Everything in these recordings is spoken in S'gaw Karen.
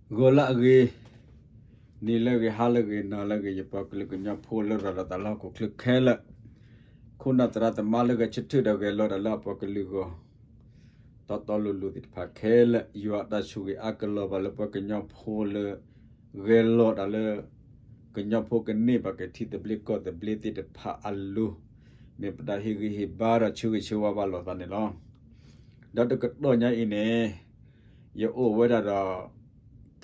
ဂီၤလၢအဂ့ၤ, နံၤလၢအဂ့ၤ, ဟါလၢအဂ့ၤ, နၤလၢအဂ့ၤ, ယပှၤကလုာ်ကညီဖိလၢရၤလီၤသးလၢဟီၣ်ခိၣ်ချၢခဲလၢာ်, ခိၣ်နၢ်သရၣ်သမါလၢဂဲၤဆၢထၢၣ်ဒီးဂဲၤလီၤတၢ်လၢအပှၤကလုာ်အဂီၢ်, တီတီလိၤလိၤသ့ၣ်တဖၣ်ခဲလၢာ်, ယွၤအတၢ်ဆိၣ်ဂ့ၤအါကလီၤဘၣ်လၢပှၤကညီဖိလၢ ဂဲၤလီၤတၢ်လၢ ကညီဖိကန့ၢ်ဘၣ်က့ၤထံသဘျ့ကီၢ်သဘျ့သ့ၣ်တဖၣ်အလိၤ, မ့ၢ်ပတၢ်ဟ့ၣ်ဂံၢ်ဟ့ၣ်ဘါဒီးဆၢဂ့ၤဆၢဝါဘၣ်လိာ်သးန့ၣ်လီၤ. ဒီးတကတီၢ်ညါအံၤန့ၣ် ယအိၣ်ဝဲဒၣ်ဒီး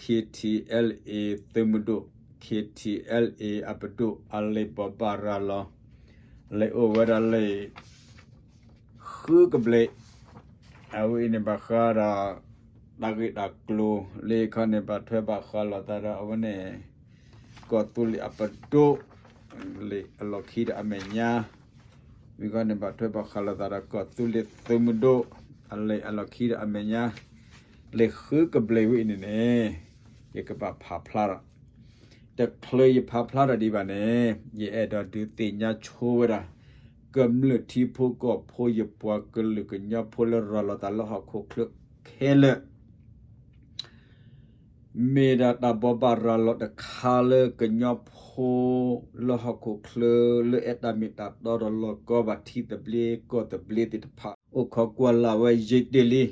ခ့ထံအဲလ်အ့ သုးမုၢ်ဒိၣ်, ခ့ထံအဲလ်အ့ အပဒိၣ် အလံာ်ဘိးဘၣ်ရၤလီၤ, လံာ်အိၣ်ဝဲဒၣ်လံာ် ဃုကဘျံး, အဝဲအံၤန့ၣ်ဘၣ်ဃးဒီး တၢ်ဂ့ၢ်တၢ်ကျိၤ, လံာ်ခီန့ၣ်ဘၣ်ထွဲဘၣ်ဃးလိာ်သးဒီးအဝဲန့ၣ် ကီၢ်သူလ့ၤအပဒိၣ်, လံာ်အလီၢ်ခံဒီးအမဲာ်ညါ, ဝံၤခီန့ၣ်ဘၣ်ထွဲဘၣ်ဃးလိာ်သးဒီးကီၢ်သူလ့ၤသုးမုၢ်ဒိၣ်, အလံာ်အလီၢ်ခံဒီးအမဲာ်ညါ, လံာ်ဃုကဘျံးဝဲအံၤန့ၣ်န့ၣ် ယကဘၣ်ဖးဖျါဒီး တချုးယဖးဖျါထီၣ်ဒံးဘၣ်န့ၣ် ယအဲၣ်ဒိးဒုးသ့ၣ်ညါဆိဝဲဒၣ် ကမျၢၢ်ထံဖိကီၢ်ဖိ ယပှၤကလုာ်ကညီဖိလၢရၤလီၤသးလၢဟီၣ်ခိၣ်ချၢခဲလၢာ်, မ့ၢ်ဒၣ်တၢ်ဘိးဘၣ်ရၤလီၤတခါလၢကညီဖိလၢဟီၣ်ခိၣ်ချၢ လၢအဲၣ်တၢ်မ့ၢ်တၢ်တီဒီးလီၤကီဘၣ်ထံသဘျ့ကီၢ်သဘျ့သ့ၣ်တဖၣ် အိၣ်ခိးကွၢ်လၢ်ဝဲယံာ်တ့ၢ်လံ.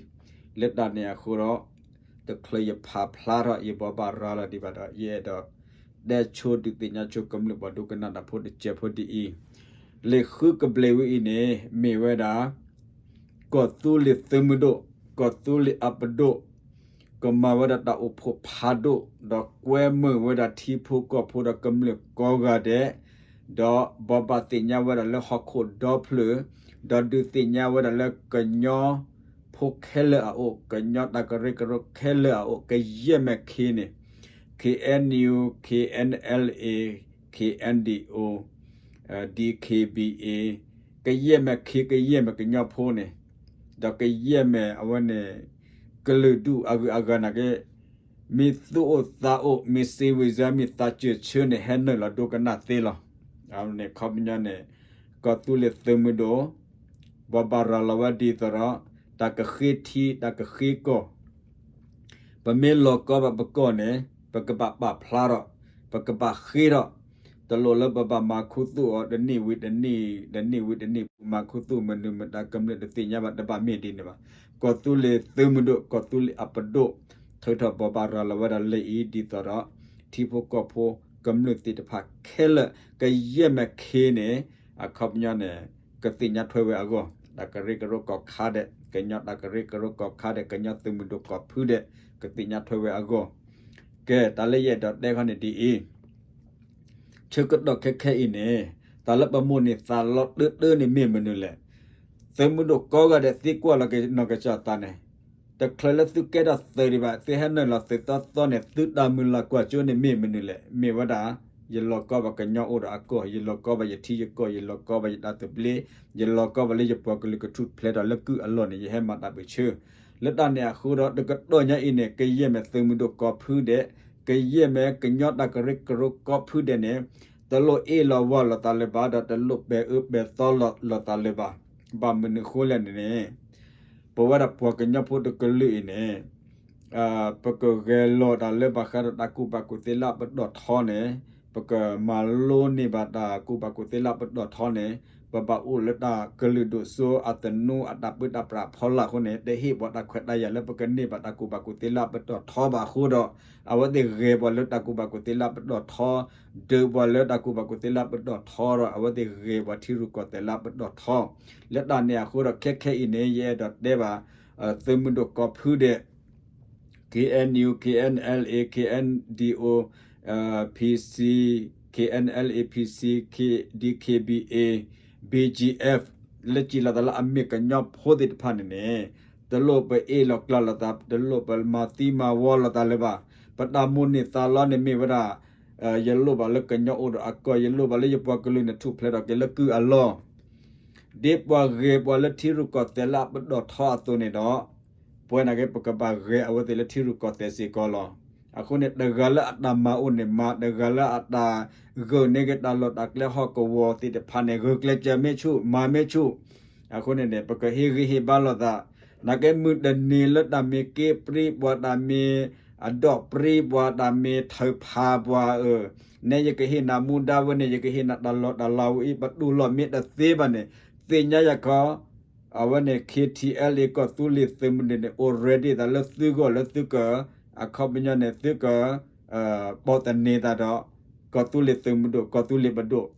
လၢတၢ်န့ၣ်အဃိဒီး တချုးယဖးဖျါထီၣ် ယဘိးဘၣ်ရၤလီၤဒံးဘၣ်ဒီး ယအဲၣ်ဒိး တဲဆိဒုးသ့ၣ်ညါဆိကမျၢၢ်ပှၤဒိကနၣ်တၢ်ဖိတစဲးဖိဒ်အံၤ, လံာ်ဃုကဘျံးဝဲအံၤန့ၣ် မ့ၢ်ဝဲဒၣ် ကီၢ်သူလ့ၤသုးမုၢ်ဒိၣ်, ကီၢ်သူလ့ၤအပဒိၣ် ကမၤဝဲဒၣ်တၢ်အိၣ်ဖှိၣ်ဖးဒိၣ် ဒီးကွဲမုာ်ဝဲဒၣ်ထံဖိကီၢ်ဖိဒီးကမျၢၢ်ကိးဂၤဒဲး, ဒီးဘိးဘၣ်သ့ၣ်ညါဝဲဒၣ်လၢဟီၣ်ခိၣ်ဒီဖျၢၣ်, ဒီးဒုးသ့ၣ်ညါဝဲဒၣ်လၢကညီဖိခဲလၢာ်အအိၣ်, ကညီတၢ်ကရၢကရိခဲလၢာ်အအိၣ်, ကယဲၢ်မဲာ်ခ့န့ၣ် KNU, KNLA, KNDO, DKBA, ကယဲၢ်မဲာ်ခ့ ကယဲၢ်မဲာ်ကညီဖိန့ၣ်, ဒီးကယဲၢ်မဲာ်အဝဲန့ၣ် ကလုာ်ဒူၣ်အဂုၤအဂၤနာ်က့ မ့ၢ်သူၣ်အိၣ်သးအိၣ် မ့ၢ်စ့ဝံၤစၢၤ မ့ၢ်သးစၢၢ်ဆၢန့ၣ် ဟဲနုာ်လီၤဒိကနၣ်သ့လီၤ. အန့ၣ်ခီပညီန့ၣ် ကီၢ်သူလ့ၤသုးမုၢ်ဒိၣ် ဘိးဘၣ်ရၤလီၤဝဲဒ်သိးဒီး တၢ်ကဃ့ထံ တၢ်ကဃ့ကီၢ် ပမ့ၢ်လီၤကီဘၣ်ပကီၢ်န့ၣ် ပကဘၣ်ပာ်ဖျါထီၣ်, ပကဘၣ်ဃ့ထီၣ်, တလိၣ်လၢပဘၣ်မၤခူသူၣ်အီၤ တနံၣ်ဝံၤတနံၣ်, တနံၣ်ဝံၤတနံၣ် ပမၤခူသူၣ်မနုၤမတၤ ကမျၢၢ်တသ့ၣ်ညါဘၣ် တဘၣ်မ့ၢ်ဒ်န့ၣ်ဘၣ်. ကီၢ်သူလ့ၤသုးမုၢ်ဒိၣ် ကီၢ်သူလ့ၤအပဒိၣ် ထုးထီၣ်ဘိးဘၣ်ရၤလီၤဝဲဒၣ်လံာ်အံၤ ဒ်သိးဒီး ထံဖိကီၢ်ဖိကမျၢၢ်သ့ၣ်တဖၣ်ခဲလၢာ် ကယဲၢ်မဲာ်ခ့န့ၣ် အခီပညီန့ၣ် ကသ့ၣ်ညါထွဲဝဲအဂီၢ်, တၢ်ကရၢကရိကိးခါဒဲး ကညီတၢ်ကရၢကရိကိးခါဒဲး ကညီသုးမုၢ်ဒိၣ်ကိးဖုဒဲး ကသ့ၣ်ညါထွဲဝဲအဂီၢ်. ကဲ တၢ်လၢယအဲၣ်ဒိးတဲခီန့ၣ်ဒ်အံၤ, ဆၢကတီၢ်ခဲခဲအံၤန့ၣ် တၢ်လၢပမိၣ်န့ၢ်သးလီတၢတၢန့ၣ်မ့ၢ်မနုၤလဲၣ်. သုးမုၢ်ဒိၣ်ကိးဂၤဒဲးသံကွၢ်လီၤက့ၤနီၢ်ကစၢ်သးန့ၣ်, တချုးလၢသုကဲထီၣ်သုးဒံးဘၣ် သုဟဲနုာ်လီၤသုးသီသီန့ၣ် သုတၢ်မုၢ်လၢ်ကွၢ်စိန့ၣ်မ့ၢ်မနုၤလဲၣ်. မ့ၢ်ဝဲဒၣ် ယလီၤကီဘၣ်ကညီအိၣ်ဒီးအကီၢ်, ယလီၤကီဘၣ်ယထံယကီၢ်, ယလီၤကီဘၣ်ယတၢ်သဘျ့, ယလီၤကီဘၣ်လၢယပှၤကလုာ်ကထူၣ်ဖျဲးထီၣ်လၢကုၢ်အလီၢ်န့ၣ် ယဟဲမၤတၢ်ပၢၢ်ဆၢ. လၢတၢ်န့ၣ်အဃိဒီး တကတီၢ်ညါအံၤန့ၣ် ကယဲၢ်မဲာ်သုးမုၢ်ဒိၣ်ကိးဖုဒဲး, ကယဲၢ်မဲာ်ကညီတၢ်ကရၢကရိကိးဖုဒဲးန့ၣ် တလိၣ်အ့ၣ်လိာ်ဝီလိာ်သးလၢၤဘၣ် ဒီးတလိၣ်ပဲာ်အၢပဲာ်သီလိာ်သးလၢၤဘၣ်. ဘၣ်မနုၤဃိလဲၣ်န့ၣ်န့ၣ် ပဝဲဒၣ်ပှၤကညီဖိတကလုာ်အံၤန့ၣ် ပကဂဲၤလိာ်တၢ်လၢဘၣ်ဃးဒီးတၢ်ကူၣ်ဘၣ်ကူၣ်သ့လၢအပတီၢ်ထီန့ၣ်, ပကမၤလိန့ၢ်ဘၣ်တၢ်ကူၣ်ဘၣ်ကူၣ်သ့လၢအပတီၢ်ထီန့ၣ်, ပဘၣ်အိၣ်လၢတၢ်ကလုာ်ဒိၣ်စိအသနူအတၢ်ပၢတၢ်ပြးအဖီလာ်အဃိန့ၣ် တဟ့ၣ်ပှၤတၢ်ခွဲးတၢ်ယာ်လၢပကန့ၢ်ဘၣ်တၢ်ကူၣ်ဘၣ်ကူၣ်သ့လၢအပတီၢ်ထီဘၣ်အဃိဒီး အဝဲသ့ၣ်ဂဲၤပှၤလၢတၢ်ကူၣ်ဘၣ်ကူၣ်သ့လၢအပတီၢ်ထီ, ဒုးပှၤလၢတၢ်ကူၣ်ဘၣ်ကူၣ်သ့လၢအပတီၢ်ထီဒီး အဝဲသ့ၣ်ဂဲၤပှၤထံရူၢ်ကီၢ်သဲးလၢအပတီၢ်ထီ. လၢတၢ်န့ၣ်အဃိဒီး ခဲခဲအံၤန့ၣ် ယအဲၣ်ဒိးတဲဘၣ် သုးမုၢ်ဒိၣ်ကိးဖုဒဲး KNU, KNLA, KNDO, PC, KNLA, PC, DKBA, BGF လၢစံးလီၤသးလၢအမ့ၢ်ကညီဖိသ့ၣ်တဖၣ်န့ၣ်န့ၣ်, တလိၣ်ပအ့ၣ်လိာ်ကျါလိာ်သး, တလိၣ်ပမၤသံမၤဝီလိာ်သးလၢၤဘၣ်. ပတၢ်မိၣ်န့ၢ်သးလီန့ၣ်မ့ၢ်ဝဲဒၣ် ယလိၣ်ဘၣ်လၢကညီအိၣ်ဒီးအကီၢ်, ယလိၣ်ဘၣ်လၢယပှၤကလုာ်န့ၣ်ထူၣ်ဖျဲးထီၣ်က့ၤလၢကုၢ်အလီၢ် ဒ်ပှၤဂဲၤပှၤလၢထံရူၢ်ကီၢ်သဲးလၢအပတီၢ်ထီအသိးန့ၣ်ဒီး, ပဝဲန့ၣ်က့ ပကဘၣ်ဂဲၤအဝဲသ့ၣ်လၢထံရူၢ်ကီၢ်သဲးစ့ၢ်ကီးလီၤ. အဃိန့ၣ် တဂၤလၢအတၢ်မၤအိၣ်န့ၣ်မၤ, တဂၤလၢအတၢ်ဂုာ်န့ၢ်က့ၤတၢ်လီၢ်တၢ်ကျဲဟီၣ်ကဝီၤသ့ၣ်တဖၣ်န့ၣ် ဂုာ်ကျဲးစၢးမ့ၢ်ဆူၣ် မၤမ့ၢ်ဆူၣ်. အဃိန့ၣ်န့ၣ် ပကဟ့ၣ်ဂံၢ်ဟ့ၣ်ဘါလိာ်သး, နာ်က့မုၢ်တနံၤလၢတၢ်မ့ၢ်က့ပြံပှၤ တၢ်မ့ၢ် အဒိးပြံပှၤတၢ်မ့ၢ်ထၢၣ်ဖးပှၤအၢ, နဲယကဟ့ၣ်နၤမူဒါဝဲန့ၣ် ယကဟ့ၣ်နၤတၢ်လီၢ်တၢ်လၤဝဲအံၤ ပတူၢ်လိာ်မ့ၢ်တသ့ဘၣ်န့ၣ် သ့ၣ်ညါယၤခီ အဝဲန့ၣ် KTLA ကီၢ်သူလ့ၤသုးမုၢ်ဒိၣ်န့ၣ် အိၣ် ready သးလၢသုဂီၢ်လၢသုက အခီပညီန့ၣ် သုက ပိာ်သန့ၤသးဒီး ကီၢ်သူလ့ၤသုးမုၢ်ဒိၣ် ကီၢ်သူလ့ၤပဒိၣ်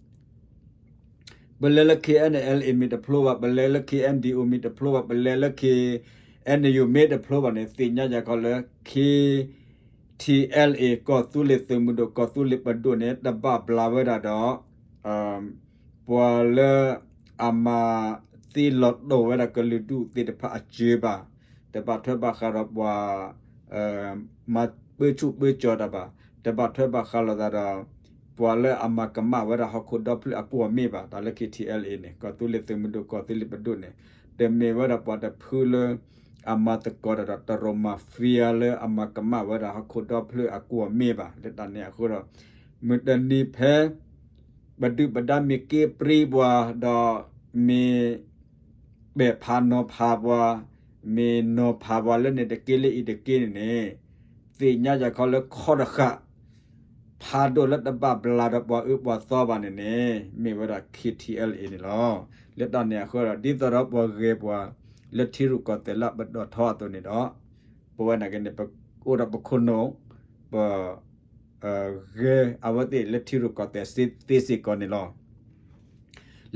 ပလဲၤလၢ KNLA မ့ၢ်တဖျိဘၣ်, ပလဲၤလၢ KNDO မ့ၢ်တဖျိဘၣ်, ပလဲၤလၢ KNU မ့ၢ်တဖျိဘၣ်န့ၣ် သ့ၣ်ညါယၤခီလၢ KTLA ကီၢ်သူလ့ၤသုးမုၢ်ဒိၣ် ကီၢ်သူလ့ၤပဒိၣ်န့ၣ် တဘၣ်ဘျါဝဲဒၣ်ဒီး ပှၤလၢအမၤသ့လီၤတိၢ်ဝဲဒၣ်ကလုာ်ဒူၣ်သ့ၣ်တဖၣ်အစၢၤဘၣ်, တဘၣ်ထွဲဘၣ်ဃးဒီးပှၤ မၤပၢဆူၣ်ပၢကၠီၤတၢ်ဘၣ်, တဘၣ်ထွဲဘၣ်ဃးလိာ်သးဒီး ပှၤလၢအမၤကမၣ်ဝဲဒၣ်ဟီၣ်ခိၣ်ဒီဖျၢၣ်အကွီၢ်မ့ၢ်ဘၣ်, တၢ်လၢ KTLA န့ၣ် ကီၢ်သူလ့ၤသုးမုၢ်ဒိၣ် ကီၢ်သူလ့ၤပဒိၣ်န့ၣ် တမ့ၢ်ဝဲဒၣ်ပှၤတဖုလၢ အမၤသကိးတၢ်ဒီးတရူး mafia လၢအမၤကမၣ်ဝဲဒၣ်ဟီၣ်ခိၣ်ဒီဖျၢၣ်အကွီၢ်မ့ၢ်ဘၣ်. လၢတၢ်န့ၣ်အဃိဒီး မုၢ်တနံၤဖဲ ပဒုၣ်ပဒါမ့ၢ်က့ၤပြံပှၤဒီးမ့ၢ် ပဲာ်ဖးနီၤဖးပှၤ, မ့ၢ်နီၤဖးပှၤလၢန့ၣ်တက့ၢ်လၢအံၤတက့ၢ်န့ၣ်န့ၣ် သ့ၣ်ညါယၤခီလၢခီၣ်တဃာ် ဖးဒိၣ်လၢတဘၣ်ဘျါဒီးပှၤအၢပှၤသီဘၣ်န့ၣ်န့ၣ် မ့ၢ်ဝဲဒၣ် KTLA အံၤန့ၣ်လီၤ. လၢတၢ်န့ၣ်အဃိဒီး ဒ်သိးဒီးပှၤဂဲၤပှၤလၢထံရူၢ်ကီၢ်သဲးလၢအပတီၢ်ထီအသိးန့ၣ်ဒီး ပဝဲန့ၣ်က့န့ၣ် ပအိၣ်ဒီးပခိၣ်နူာ် ပ ဂဲၤအဝဲသ့ၣ်လၢထံရူၢ်ကီၢ်သဲးသ့စ့ၢ်ကီးန့ၣ်လီၤ.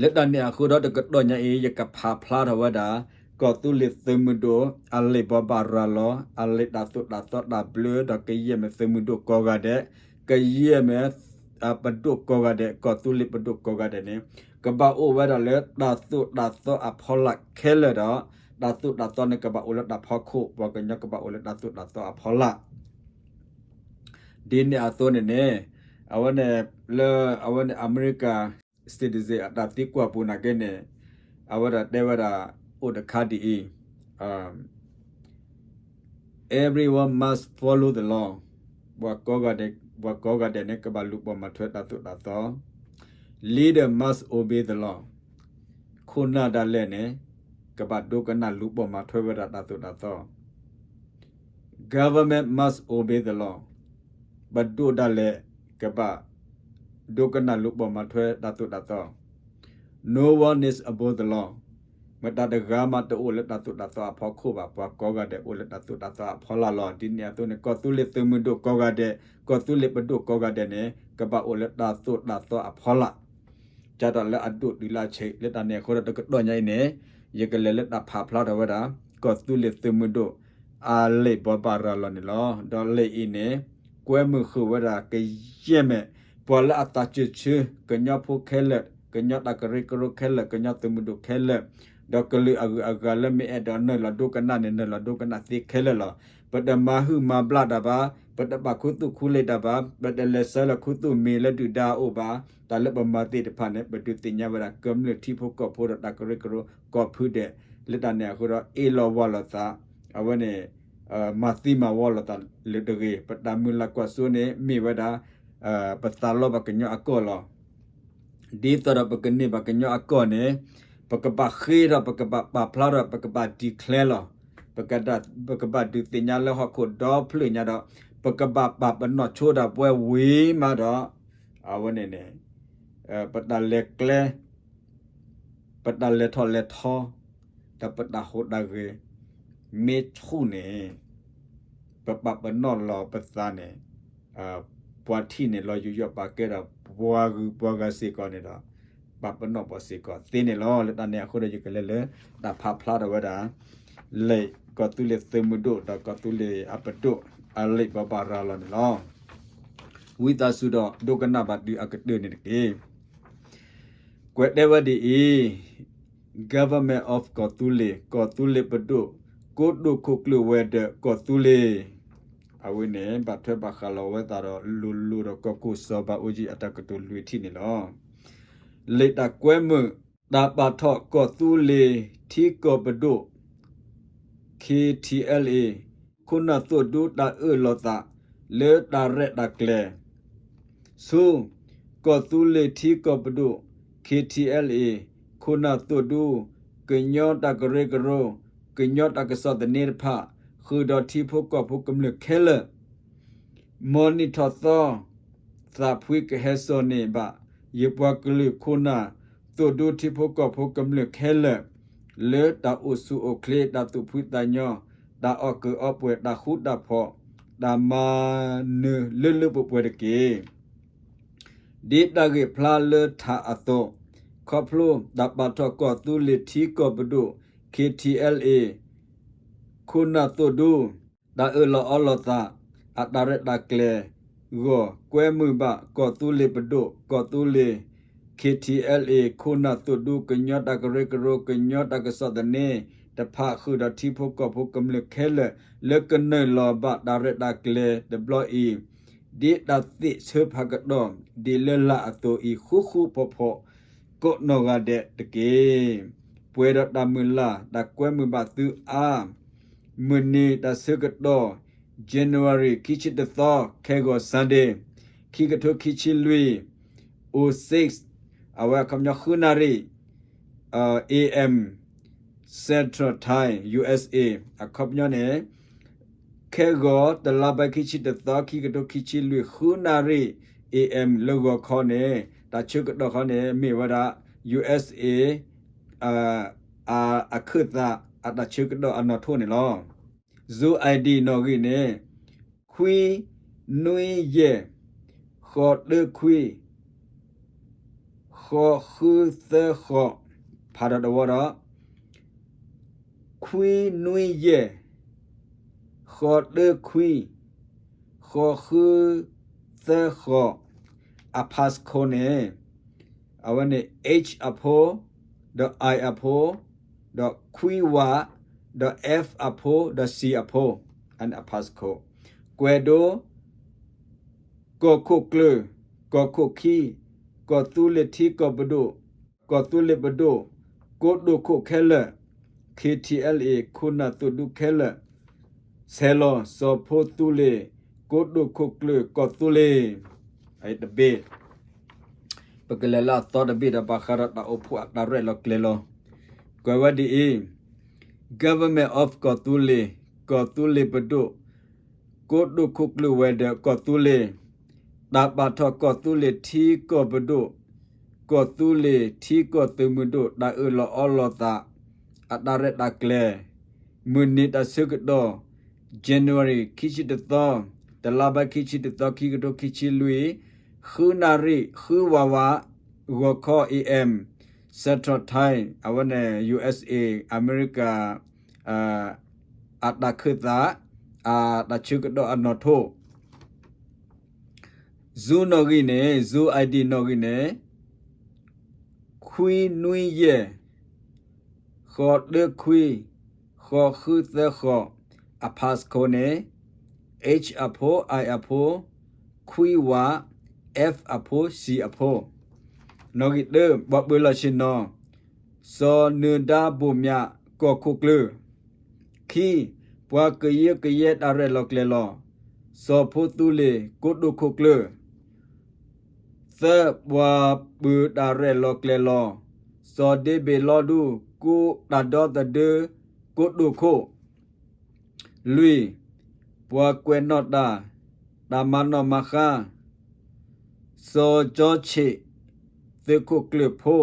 လၢတၢ်န့ၣ်အဃိဒီးတကတီၢ်ညါအံၤ ယကဖးဖျါထီၣ်ဝဲဒၣ် ကီၢ်သူလ့ၤသုးမုၢ်ဒိၣ် အလံာ်ဘိးဘၣ်ရၤလီၤ အလံာ်တၢ်သိၣ်တၢ်သီတၢ်ဘျၢ ဒီးကယဲၢ်မ့ၢ်သုးမုၢ်ဒိၣ်ကိးဂၤဒဲး, ကယဲၢ်မ့ၢ် ပဒိၣ်ကိးဂၤဒဲး ကီၢ်သူလ့ၤပဒိၣ်ကိးဂၤဒဲးန့ၣ် ကဘၣ်အိၣ်ဝဲဒၣ်လၢတၢ်သိၣ်တၢ်သီအဖီလာ်ခဲလၢာ်ဒီး တၢ်သိၣ်တၢ်သီန့ၣ်ကဘၣ်အိၣ်လၢတၢ်ဖီခိၣ် ပှၤကညီကဘၣ်အိၣ်လၢတၢ်သိၣ်တၢ်သီအဖီလာ် ဒ်န့ၣ်အသိးန့ၣ်န့ၣ် အဝဲန့ၣ် လၢအဝဲန့ၣ် America citizen အတၢ်သံကွၢ်ပူၤနာ်က့န့ၣ် အဝဲဒၣ်တဲဝဲဒၣ် အိၣ်တခါဒ်အံၤ, everyone must follow the law, ပှၤကိးဂၤဒဲး ပှၤကိးဂၤဒဲးန့ၣ် ကဘၣ်လူၤပိာ်မၤထွဲတၢ်သိၣ်တၢ်သီ leader must obey the law, ခိၣ်နၢ်ဒၣ်လဲာ်န့ၣ် ကဘၣ်ဒိကနၣ်လူၤပိာ်မၤထွဲဝဲဒၣ်တၢ်သိၣ်တၢ်သီ Government must obey the law, ပဒိၣ်ဒၣ်လဲာ် ကဘၣ်ဒိကနၣ်လူၤပိာ်မၤထွဲတၢ်သိၣ်တၢ်သီ No one is above the law, မတၤတဂၤမးတအိၣ်လၢတၢ်သိၣ်တၢ်သီအဖီခိၣ်ဘၣ်, ပှၤကိးဂၤဒဲးအိၣ်လၢတၢ်သိၣ်တၢ်သီအဖီလာ်လီၤ. ဒ်န့ၣ်အသိးန့ၣ် ကီၢ်သူလ့ၤသုးမုၢ်ဒိၣ်ကိးဂၤဒဲး ကီၢ်သူလ့ၤပဒိၣ်ကိးဂၤဒဲးန့ၣ် ကဘၣ်အိၣ်လၢတၢ်သိၣ်တၢ်သီအဖီလာ် ကၢ်ဒီးလၢအဒိၣ်တုၤလၢအဆံး လၢတၢ်န့ၣ်အဃိဒီးတကတီၢ်ညါအံၤန့ၣ် ယကလဲၤလၢတၢ်ဖးဖျါထီၣ်ဝဲဒၣ် ကီၢ်သူလ့ၤသုးမုၢ်ဒိၣ် အလံာ်ဘိးဘၣ်ရၤလီၤန့ၣ်လီၤ. ဒီးလံာ်အံၤန့ၣ် ကွဲမုာ်ဃုာ်ဝဲဒၣ်ကယဲၢ်မ့ၢ် ပှၤလၢအသးစၢၢ်ဆၢ ကညီဖိခဲလၢာ် ကညီတၢ်ကရၢကရိခဲလၢာ် ကညီသုးမုၢ်ဒိၣ်ခဲလၢာ် ဒီးကလုာ်အဂုၤအဂၤလၢမ့ၢ်အဲၣ်ဒိးနုာ်လီၤဒိကနၣ်န့ၣ် နုာ်လီၤဒိကနၣ်သ့ခဲလၢာ်လီၤ. ပတမၤဟုၣ်မၤဘျးတၢ်ဘၣ်, ပတပာ်ခူသူၣ်ခူလ့ၣ်တၢ်ဘၣ်, ပတလဲၤဆှၢလီၤခူသူၣ်မံၤလၢဒုၣ်ဒါအအိၣ်ဘၣ်, တၢ်လၢပမၤသ့ၣ်တဖၣ်န့ၣ် ပဒုးသ့ၣ်ညါဝဲဒၣ် ကမျၢၢ်ထံဖိကီၢ်ဖိဒီးတၢ်ကရၢကရိကိးဖုဒဲး လၢတၢ်န့ၣ်အဃိဒီး အ့ၣ်လိာ်ဝီလိာ်သး အဝဲန့ၣ် မၤသံမၤဝီလိာ်သးလၢတဂ့ၤ. ပတၢ်မုၢ်လၢ်ကွၢ်စိန့ၣ် မ့ၢ်ဝဲဒၣ် ပသးလီဘၣ်ကညီအကီၢ်လီၤ. ဒ်သိးဒီးပကန့ၢ်ဘၣ်ကညီအကီၢ်န့ၣ် ပကဘၣ်ဃ့ထီၣ် ပကဘၣ်ပာ်ဖျါထီၣ် ပကဘၣ် declare လီၤ. ပကဘၣ်ဒုးသ့ၣ်ညါလၢဟီၣ်ခိၣ်ဒီဖျၢၣ်ညါဒီး ပကဘၣ်ပာ်ပနီၣ်ဆိဒၣ်ပဝဲဝံၤမးဒီး အဝဲန့ၣ်န့ၣ် ပတၢ်လဲၤကျဲ ပတၢ်လဲၤထီၣ်လဲၤထီ ဒီးပတၢ်ဟူးတၢ်ဂဲၤ မ့ၢ်ဆူၣ်န့ၣ် ပပာ်ပနီၣ်လီၤပသးန့ၣ် ပှၤထံၣ်န့ၣ်လီၤယူးယီၣ်ပာ်ကဲဒီး ပှၤဂုၤပှၤဂၤစ့ၢ်ကီးန့ၣ်ဒီး ပာ်ပနီၣ်ပှၤစ့ၢ်ကီးသ့န့ၣ်လီၤ. လၢတၢ်န့ၣ်အဃိဒီး ယကလဲၤလၢတၢ်ဖးဖျါထီၣ်ဝဲဒၣ် လံာ်ကီၢ်သူလ့ၤသုးမုၢ်ဒိၣ် ဒီးကီၢ်သူလ့ၤအပဒိၣ် အလံာ်ဘိးဘၣ်ရၤလီၤန့ၣ်လီၤ. ဝံသးစူၤဒီးဒိကနၣ်ဘၣ်တုၤအကတၢၢ်န့ၣ်တက့ၢ်. ကွဲးတဲဝဲဒ်အံၤ, Government of ကီၢ်သူလ့ၤ, ကီၢ်သူလ့ၤပဒိၣ်, ကိတိာ်ခိၣ်ကျၢၢ်ဝဲၤဒၢးကီၢ်သူလ့ၤ, အဝဲန့ၣ် ဘၣ်ထွဲဘၣ်ဃးလီၤဝဲသးဒီး လိၤလိၤဒီးကီၢ်ခိၣ်စီၤဘးအူကၠံအတၢ်ကတိၤလွံၢ်ထံၣ်န့ၣ်လီၤ. လံာ်တၢ်ကွဲမုာ်, တၢ်ပာ်ထီၣ်ကီၢ်သူလ့ၤထံကီၢ်ပဒိၣ် K T L A ခိၣ်နၢ်သိၣ်ဒူတၢ်အၢၣ်လီၤသး လၢတၢ်ရဲၣ်တၢ်ကျဲၤ ဆူ ကီၢ်သူလ့ၤထံကီၢ်ပဒိၣ် K T L A ခိၣ်နၢ်သိၣ်ဒူ ကညီတၢ်ကရၢကရိ ကညီတၢ်ကစီၣ်သန့တဖၣ် ဃုာ်ဒီးထံဖိကီၢ်ဖိကမျၢၢ်ခဲလၢာ် မ်နံၣ်ထီၣ်သီ သးဖှံကဟဲစိာ်န့ၢ်ဘၣ် ယပှၤကလုာ်ခိၣ်နၢ် သိၣ်ဒူထံဖိကီၢ်ဖိကမျၢၢ်ခဲလၢာ် လၢတၢ်အိၣ်ဆူၣ်အိၣ်ချ့ တၢ်သူၣ်ဖှံသးညီ တၢ်အီၣ်ကုၢ်အီပှဲၤ တၢ်ဃူတၢ်ဖိး တၢ်မၤနၢၤလၢလၢပှဲၤပှဲၤတက့ၢ်. ဒ်တၢ်ဂ့ၢ်ဖျါလၢထးအသိး, ခီဖျိတၢ်ပာ်ထီၣ်ကီၢ်သူလ့ၤထံကီၢ်ပဒိၣ် K T L A ခိၣ်နၢ်သိၣ်ဒူ တၢ်အၢၣ်လီၤအီလီၤသး အတၢ်ရဲၣ်တၢ်ကျဲၤဂီၢ် ကွဲမုာ်ဘၣ်ကီၢ်သူလ့ၤပဒိၣ် ကီၢ်သူလ့ၤ K T L A ခိၣ်နၢ်သိၣ်ဒူ ကညီတၢ်ကရၢကရိ ကညီတၢ်ကစီၣ်သန့တဖၣ် ဃုာ်ဒီးထံဖိကီၢ်ဖိကမျၢၢ်ခဲလၢာ် လၢကနုာ်လီၤဘၣ်တၢ်ရဲၣ်တၢ်ကျဲၤတဘျီအံၤ ဒ်တၢ်သ့ၣ်ဆၢဖးကတီၢ် ဒ်လၢလာ်အသိးအံၤ ဃူဃူဖိးဖိး ကိးနီၢ်ဂၤဒဲးတက့ၢ်. ပှဲၤဒီးတၢ်မုၢ်လၢ် တၢ်ကွဲမုာ်ဘၣ်သုအါ မုၢ်နံၤတၢ်ဆၢကတီၢ် January ခံဆံတသီ ခဲဂီၤ Sunday ခံကထိခံဆံလွံၢ် oh six အဝဲအခီပညီဃုနၣ်ရံၣ် A M Central Time U S A အခီပညီန့ၣ် ခဲဂီၤတလါဘၢၣ်ခံဆံတသီ ခံကထိခံဆံလွံၢ် ဃုနၣ်ရံၣ် A M လၢဂီၤခီန့ၣ် တၢ်ဆၢကတီၢ်ခီန့ၣ် မ့ၢ်ဝဲဒၣ် U S A အခၢၣ်သးအတၢ်ဆၢကတီၢ်အနီၣ်ထိၣ်န့ၣ်လီၤ. Zoom I D နီၣ်ဂံၢ်န့ၣ် ခွံနွံယဲၢ် ဃိးတၢခွံ ဃိးဃုသၢဃိး ဖးဒီးတဝီဒီး ခွံနွံယဲၢ် ဃိးတၢခွံ ဃိးဃုသၢဃိး အ passcode န့ၣ် အဝဲန့ၣ် H အဖိ ဒီး I အဖိ ဒီးခွံဝး ဒီး F အဖိ ဒီး C အဖိ အ passcode ကွဲးဒိ ကီၢ်ခိၣ်ကျၢၢ် ကီၢ်ခိၣ်ခံ ကီၢ်သူလ့ၤထံကီၢ်ပဒိၣ် ကီၢ်သူလ့ၤပဒိၣ် ကိတိာ်ခိၣ်ခဲလၢာ် K T L A ခိၣ်နၢ်သိၣ်ဒူခဲလၢာ် ဆဲးလီၤ စီၤဖိသူလ့ၤ ကိတိာ်ခိၣ်ကျၢၢ်ကီၢ်သူလ့ၤ တဘ့ၣ် ပကလဲၤလၢအသီတဘ့ၣ်ဒီး ဘၣ်ဃးဒီးတၢ်အိၣ်ဖှိၣ်အတၢ်ရဲၣ်လီၤကျဲၤလီၤ ကွဲးဝဲဒ်အံၤ Government of ကီၢ်သူလ့ၤ ကီၢ်သူလ့ၤပဒိၣ် ကိတိာ်ခိၣ်ကျၢၢ်ဝဲၤဒၢးကီၢ်သူလ့ၤ တၢ်ပာ်ထီၣ်ကီၢ်သူလ့ၤထံကီၢ်ပဒိၣ် ကီၢ်သူလ့ၤထံကီၢ်သုးမုၢ်ဒိၣ် တၢ်အၢၣ်လီၤအီလီၤသး အတၢ်ရဲၣ်တၢ်ကျဲၤ မုၢ်နံၤတၢ်ဆၢကတီၢ် January ခံဆံတသီ တလါဘၢၣ်ခံဆံတသီ ခံကထိခံဆံလွံၢ် ဃုနၣ်ရံၣ် ဃုဝးဝး ဂီၤခီ A M Central Time အဝဲန့ၣ် U S A အမဲရကၤ အတၢ်ခၢၣ်သး အတၢ်ဆၢကတီၢ်အနီၣ်ထိၣ် Zoom နီၣ်ဂံၢ်န့ၣ် Zoom I D နီၣ်ဂံၢ်န့ၣ် ခွံနွံယဲၢ် ဃိးတၢခွံ ဃိးဃုသၢဃိး အ passcode န့ၣ် H အဖိ I အဖိ ခွံဝး F အဖိ C အဖိ နီၣ်ဂံၢ်တၢ ပှၤပၢၤလီၢ်ဆ့ၣ်နီၤ စီၤနၢၤဒါဘိၣ်မၠး ကီၢ်ခိၣ်ကျၢၢ် ခံ ပှၤကယၢကယဲတၢ်ရဲၣ်လီၤကျဲၤလီၤ စီၤဖိသူလ့ၤ ကိတိာ်ခိၣ်ကျၢၢ် သၢ ပှၤပၢၤတၢ်ရဲၣ်လီၤကျဲၤလီၤ စီၤဒ့ဘ့ၣ်လီဒူ ကိးတၢ်ဒီသဒၢ ကိတိာ်ခိၣ် လွံၢ် ပှၤကွဲးနီၣ်တၢ် တၢ်မၤနီၣ်မၤဃါ စီၤကၠီဆ့ၣ် သုးခိၣ်ကျၢၢ်ဖိ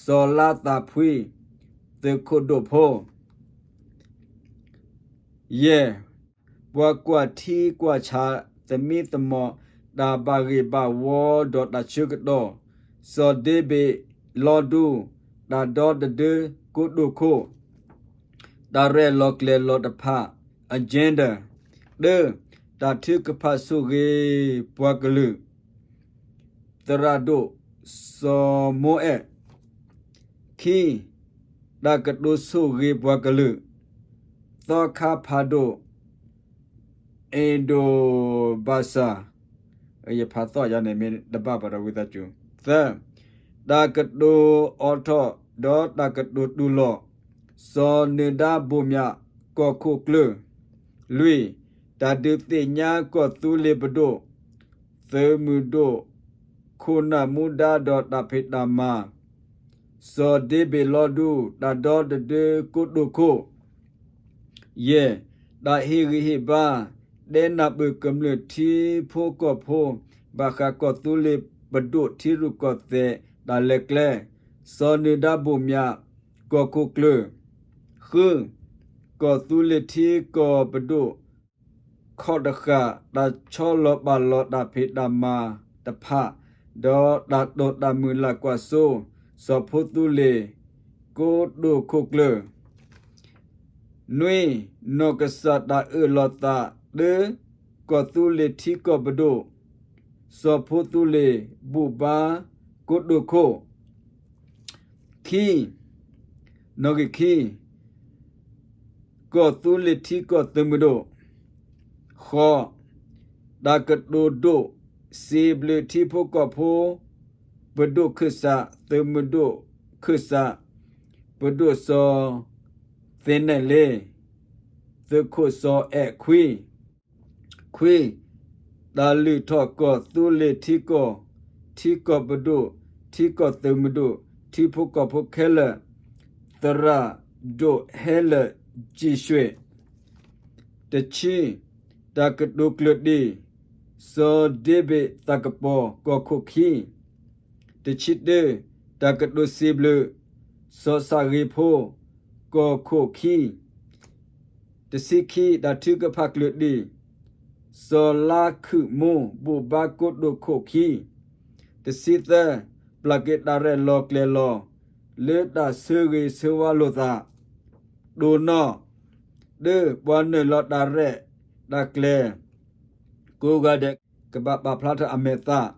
စီၤလါသးဖှံ သုးခိၣ်ဒိၣ်ဖိ ယဲၢ် ပှၤကွၢ်ထံကွၢ်ဆးသမံသမိး တၢ်ဘၣ်ဂ့ၢ်ဘၣ်ဝီဒီးတၢ်ဆၢကတီၢ် စီၤဒ့ဘ့ၣ်လီဒူ တၢ်ဒီသဒၢ ကိတိာ်ခိၣ် တၢ်ရဲၣ်လီၤကျဲၤလီၤတဖၣ် agenda တၢ တၢ်ထုကဖၣ်ဆိၣ်ဂ့ၤပှၤကလုာ် သရၣ်ဒိၣ် စီၤမိအဲၣ် ခံ တၢ်ကတိၤဆိၣ်ဂ့ၤပှၤကလုာ် သီခါဖးဒိၣ် အ့ဒိၣ်ဘၣ်စၢ် ယဖးသီၣ်ယၤန့ၣ်မ့ၢ်တဘၣ်ဘၣ်ဒီးဝံသးစူၤ သၢ တၢ်ကတိၤအိးထီၣ်ဒီးတၢ်ကတိၤတူၢ်လိာ် စီၤနၢၤဒါဘိၣ်မၠး ကီၢ်ခိၣ်ကျၢၢ် လွံၢ် တၢ်ဒုးသ့ၣ်ညါကီၢ်သူလ့ၤပဒိၣ် သုးမုၢ်ဒိၣ် ခိၣ်နၢ်မူဒါဒီးတၢ်ဖံးတၢ်မၤ စီၤဒ့ဘ့ၣ်လီဒူ တၢ်ဒီသဒၢကိတိာ်ခိၣ် ယဲၢ် တၢ်ဟ့ၣ်ဂံၢ်ဟ့ၣ်ဘါ တဲနၢ်ပၢၢ်ကမျၢၢ်ထံဖိကီၢ်ဖိ ဘၣ်ဃးကီၢ်သူလ့ၤပဒိၣ်ထံရူၢ်ကီၢ်သဲးတၢ်လဲၤကျဲ, စီၤနၢၤဒါဘိၣ်မၠး ကီၢ်ခိၣ်ကျၢၢ်, ဃု, ကီၢ်သူလ့ၤထံကီၢ်ပဒိၣ် ခီၣ်တဃာ် တၢ်ဆီလီၤပာ်လီၤတၢ်ဖံးတၢ်မၤတဖၣ် ဒီးတၢ်တိာ်တၢ်မုၢ်လၢ်ကွၢ်စိ စီၤဖိသူလ့ၤ ကိတိာ်ခိၣ်ကျၢၢ်, နွံ, နီၢ်ကစၢ်တၢ်အၢၣ်လီၤသး တၢ, ကီၢ်သူလ့ၤထံကီၢ်ပဒိၣ် စီၤဖိသူလ့ၤ ဘူၣ်ဘါ ကိတိာ်ခိၣ်, ခံ, နီၣ်ဂံၢ်ခံ, ကီၢ်သူလ့ၤထံကီၢ်သုးမုၢ်ဒိၣ်, ဃိး, တၢ်ကတိၤဒိၣ်စံးဘျုးထံဖိကီၢ်ဖိ ပဒိၣ်ခၢၣ်စး သုးမုၢ်ဒိၣ်ခၢၣ်စး ပဒိၣ်စီၤသ့နဲၣ်လ့ သုးခိၣ်စီၤအဲၣ်ခွံ ခွံ, တၢ်လုၢ်ထီၣ်ကီၢ်သူလ့ၤထံကီၢ်, ထံကီၢ်ပဒိၣ်, ထံကီၢ်သုးမုၢ်ဒိၣ်, ထံဖိကီၢ်ဖိခဲလၢာ်, သရၣ်ဒိၣ်ဟဲလၢာ်ကံၢ်ရွှ့ၣ်, တဆံ, တၢ်ကတိၤကျၢၢ်တံၢ် စီၤဒ့ဘ့ၣ်သးကပီၤ ကီၢ်ခိၣ်ခံ, တဆံတၢ, တၢ်ကတိၤစံးဘျုး စီၤဆၣ်ဂ့ၤဖိ ကီၢ်ခိၣ်ခံ, တဆံခံ, တၢ်ထုကဖၣ်ကျၢၢ်တံၢ် စီၤလါခုၣ်မူ ဘူၣ်ဘါကိတိာ်ခိၣ်ခံ, တဆံသၢ, ပျၢ်က့ၤတၢ်ရဲၣ်လီၤကျဲၤလီၤ လၢတၢ်ဆၢဂ့ၤဆၢဝါလိာ်သး, တိၢ်နီၣ်, တၢ, ပှၤနုာ်လီၤတၢ်ရဲၣ်တၢ်ကျဲၤ ကိးဂၤဒဲး ကဘၣ်ပာ်ဖျါထီၣ်အမဲာ်သး,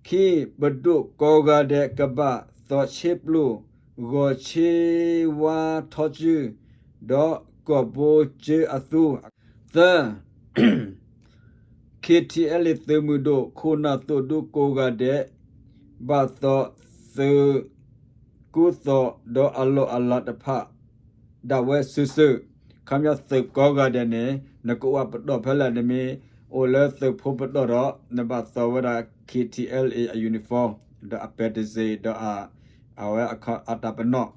ခံ, ပဒိၣ်ကိးဂၤဒဲးကဘၣ်သီၣ်ဆ့ပျိၢ် ဂီၤဆ့ဝါထီကၠူ ဒီးကီၢ်ဘိကၠၢအသူ, သၢ, ခ့ထံအဲလ့သုးမုၢ်ဒိၣ် ခိၣ်နၢ်သိၣ်ဒူကိးဂၤဒဲး ဘၣ်သီၣ်သုးကူသိး ဒီးအလီၢ်အလၤတဖၣ် ဒၣ်ဝဲစုာ်စုာ်, ခီပညီသုးကိးဂၤဒဲးန့ၣ် နကအိၣ်ပတီၢ်ဖဲလဲၣ် နမ့ၢ်အိၣ်လၢသုးဖိပတီၢ်ဒီး နဘၣ်သီၣ်ဝဲဒၣ် ခ့ထံအဲလ့ အ uniform ဒီးအပဲတစ့ ဒီးအ အဝဲအတၢ်ပနီၣ်,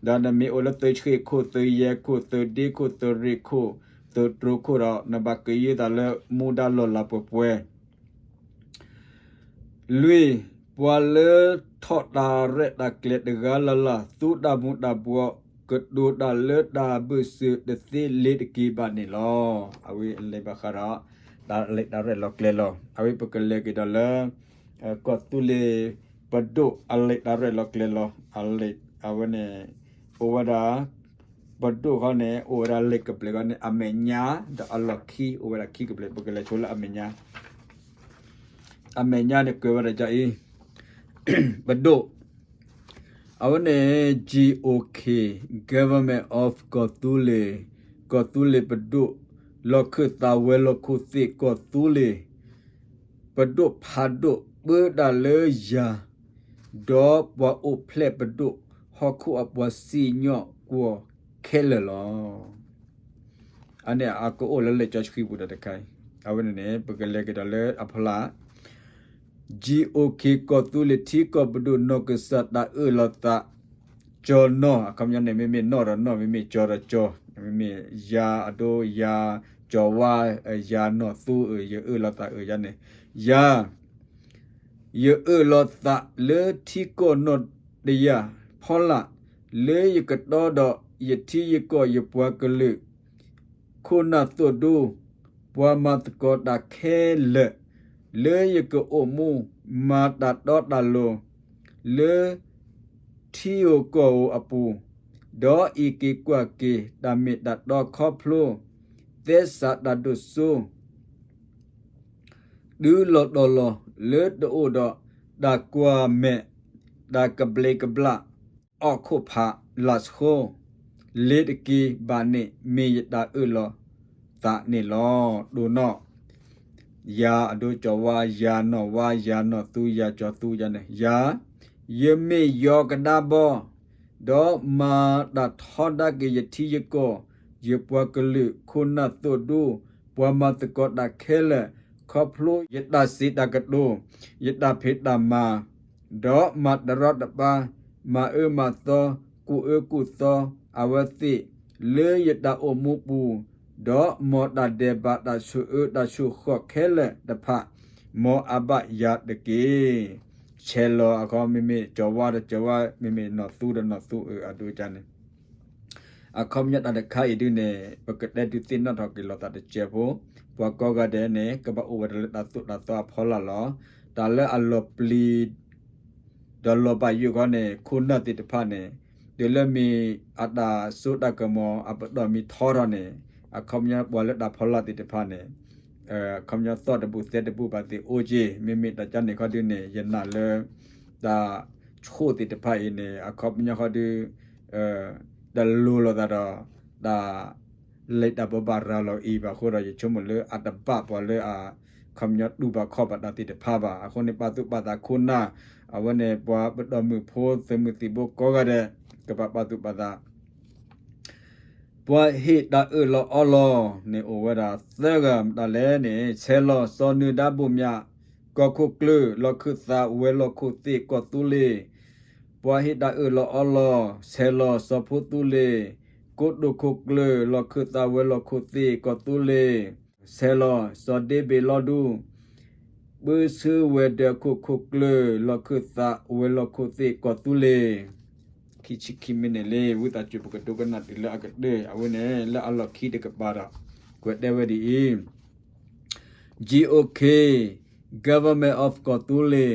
ဒီးနမ့ၢ်အိၣ်လၢသုးဆှ့ၣ်ခိၣ် သုးယဲၢ်ခိၣ် သုးဒ့ခိၣ် သုးရ့ၣ်ခိၣ် သုးတြိၤခိၣ်ဒီး နဘၣ်ကယုၢ်သးလၢမူဒါလီၢ်လၤပှဲၤပှဲၤ လွံၢ်, ပှၤလၢထီၣ်တၢ်ရဲၣ်တၢ်ကျဲၤတဂၤလၢ်လၢ် သူတၢ်မူၤတၢ်ဘှီး ကတိၤတၢ်လၢတၢ်ဘၢၣ်စၢၤတသ့လ့ၤတက့ၤဘၣ်န့ၣ်လီၤ. အဝဲလဲၤဘၣ်ဃးဒီး တၢ်လဲၤတၢ်ရဲၣ်လီၤကျဲၤလီၤ အဝဲပကလဲၤက့ၤဒီးလၢ ကီၢ်သူလ့ၤပဒိၣ်အလဲၤတၢ်ရဲၣ်လီၤကျဲၤလီၤ အလဲၤအဝဲန့ၣ် အိၣ်ဝဲဒၣ် ပဒိၣ်ဃီန့ၣ် အိၣ်ဝဲဒၣ်လံာ်ကဘျံးဃီန့ၣ် အမဲာ်ညါ ဒီးအလီၢ်ခံ အိၣ်ဝဲဒၣ်ခံကဘျံး ပကလဲၤဆိလၢအမဲာ်ညါ အမဲာ်ညါန့ၣ်ကွဲးဝဲဒၣ်ဒ်အံၤ ပဒိၣ် အဝဲန့ၣ် GOK, Government of ကီၢ်သူလ့ၤ, ကီၢ်သူလ့ၤပဒိၣ်, လီၢ်ခၢၣ်သးဝဲၤလီၢ်ခိၣ်သ့ၣ်ကီၢ်သူလ့ၤ ပဒိၣ်ဖးဒိၣ်ပၢတၢ်လၢယၤ ဒီးပှၤအိၣ်ဖျဲၣ်ပဒိၣ်ဟီၣ်ခိၣ်အပှၤစံၣ်ညီၣ်ကွီၢ်ခဲလၢာ်လီၤ. အန့ၣ်အကအိၣ်လၢလံာ်စီဆှံပူၤဒီးတခါအံၤ အဝဲန့ၣ်န့ၣ် ပကလဲၤက့ၤဒီးလၢအဖီလာ် GOK ကီၢ်သူလ့ၤထံကီၢ်ပဒိၣ်နီၢ်ကစၢ်တၢ်အၢၣ်လီၤသး ကၠီၤနီၢ် အခီပညီန့ၣ် မ့မ့ၢ်နီၢ်ဒီးနီၢ် မ့မ့ၢ်ကၠီၤဒီးကၠီၤ မ့မ့ၢ်ယၤအဒိ ယၤကၠီၤဝါ ယၤနီၢ်သူ ယအၢၣ်လီၤသးအၢၣ်ယၤန့ၣ် ယၤ ယအၢၣ်လီၤသးလၢထံကီၢ်နီၢ်တယၢ်ဖီလာ် လၢယကတီဒီးယထံယကီၢ်ယပှၤကလုာ် ခိၣ်နၢ်သိၣ်ဒူ ပှၤမၤသကိးတၢ်ခဲလၢာ် လၢယကအိၣ်မူမၤတၢ်တီတၢ်လိၤ လၢထံဧိၤကီၢ်ဧိၤအပူၤ, ဒီးအံးက့ၤကွၢ်က့ၤတၢ်မ့ၢ်တၢ်တီခီဖျိ သဲစးတၢ်ဒိၣ်စိ တုၤလီၤတီၤလီၤ လၢတအိၣ်ဒီးတၢ်ကွၢ်မဲာ် တၢ်ကဘျံးကဘျၣ် အီၣ်ခိၣ်ဖးလၢ်ဆှိ လ့ၤတက့ၤဘၣ်န့ၣ် မ့ၢ်ယတၢ်အၢၣ်လီၤသးန့ၣ်လီၤ. တိၢ်နီၣ် ယၤအဒိကၠီၤဝါ ယၤနီၢ်ဝါ ယၤနီၢ်သူ ယၤကၠီၤသူယၤန့ၣ် ယၤ ယမ့ၢ်ယီၤကဒါဘီ ဒီးမၤတၢ်ထီဒါက့ၤယထံယကီၢ် ယပှၤကလုာ် ခိၣ်နၢ်သိၣ်ဒူ ပှၤမၤသကိးတၢ်ခဲလၢာ် ခီဖျိယတၢ်စံးတၢ်ကတိၤ ယတၢ်ဖံးတၢ်မၤ ဒီးမၤတရီတပါ မၤအၢမၤသီ ကူၣ်အၢကူၣ်သီ အဝဲသ့ၣ် လၢယတၢ်အိၣ်မူပူၤ ဒီးမ်တၢ်ဒဲးဘးတၢ်ဆိၣ်အၢတၢ်ဆိၣ်ဃီၣ်ခဲလၢာ်တဖၣ်, မ်အဘၣ်ယၤတက့ၢ်. ဆဲးလီၤအခီ မ့မ့ၢ်ကၠီၤဝါတကၠီၤဝါ မ့မ့ၢ်နီၢ်သူဒီးနီၢ်သူအၢအဒိကၢန့ၣ် အခီပညီတၢ်တခါအံၤဒုန့ၣ် ပကတဲဒုးသ့ၣ်နီၣ်ထီၣ်က့ၤလိာ်သးတစဲးဖိ, ပှၤကိးဂၤဒဲးန့ၣ် ကဘၣ်အိၣ်ဝဲဒၣ်လၢတၢ်သိၣ်တၢ်သီအဖီလာ်လီၤ. တၢ်လၢအလီၤပျံၤ ဒီးလီၤဘၣ်ယိၣ်ခီန့ၣ် ခိၣ်နၢ်သ့ၣ်တဖၣ်န့ၣ် တုၤလၢမ့ၢ်အတၢ်စိတၢ်ကမီၤအပတီၢ်မ့ၢ်ထီထီၣ်န့ၣ် အခီပညီပှၤလၢတၢ်ဖီလာ်သ့ၣ်တဖၣ်န့ၣ် အခီပညီသီၣ်တဘူၣ်သဲတဘူၣ်ဘၣ်သ့ၣ်အိၣ်က့ၤ, မ့မ့ၢ်တၢ်ကါန့ၣ်ခီဒုန့ၣ် ယနာ်လၢ တၢ်ဆိၣ်သ့ၣ်တဖၣ်အံၤန့ၣ် အခီပညီခီဒု တလိၤလိာ်သးဒီး တၢ် လဲၤတၢ်ဘိးဘၣ်ရၤလီၤအံၤဘၣ်အဃိဒီး ယဆိကမိၣ်လၢအတဘၣ်ပှၤလၢအခီပညီတူၢ်ဘၣ်ခီၣ်ဘၣ်တၢ်သ့ၣ်တဖၣ်ဘၣ်. အဃိန့ၣ် ပာ်သူၣ်ပာ်သးခိၣ်နၢ် အဝဲန့ၣ် ပှၤပဒီမုၣ်ဖိသုးမုၢ်သံၣ်ဘိကိးဂၤဒဲး ကဘၣ်ပာ်သူၣ်ပာ်သး ပှၤဟ့ၣ်တၢ်အၢၣ်လီၤအီလီၤန့ၣ်အိၣ်ဝဲဒၣ်သၢဂၤမတၤလဲၣ်န့ၣ် ဆဲးလီၤ စီၤနုာ်ဒါဘိၣ်မၠး ကီၢ်ခိၣ်ကျၢၢ် လီၢ်ခၢၣ်သးဝဲၤလီၢ်ခိၣ်သ့ၣ်ကီၢ်သူလ့ၤ ပှၤဟ့ၣ်တၢ်အၢၣ်လီၤအီလီၤ ဆဲးလီၤ စီၤဖိသူလ့ၤ ကိတိာ်ခိၣ်ကျၢၢ် လီၢ်ခၢၣ်သးဝဲၤလီၢ်ခိၣ်သ့ၣ်ကီၢ်သူလ့ၤ ဆဲးလီၤ စီၤဒ့ဘ့ၣ်လီၤဒူ ပၢဆှၢဝဲၤဒၢးခိၣ်ခိၣ်ကျၢၢ် လီၢ်ခၢၣ်သးဝဲၤလီၢ်ခိၣ်သ့ၣ်ကီၢ်သူလ့ၤ ခံဆံခံမံးနံးလံ ဝံသးစူၤပကဒိကနၣ်တုၤလၢအကတၢၢ် အဝဲန့ၣ်လၢအလီၢ်ခံတကပၤဒီး ကွဲးတဲဝဲဒ်အံၤ GOK, Government of ကီၢ်သူလ့ၤ,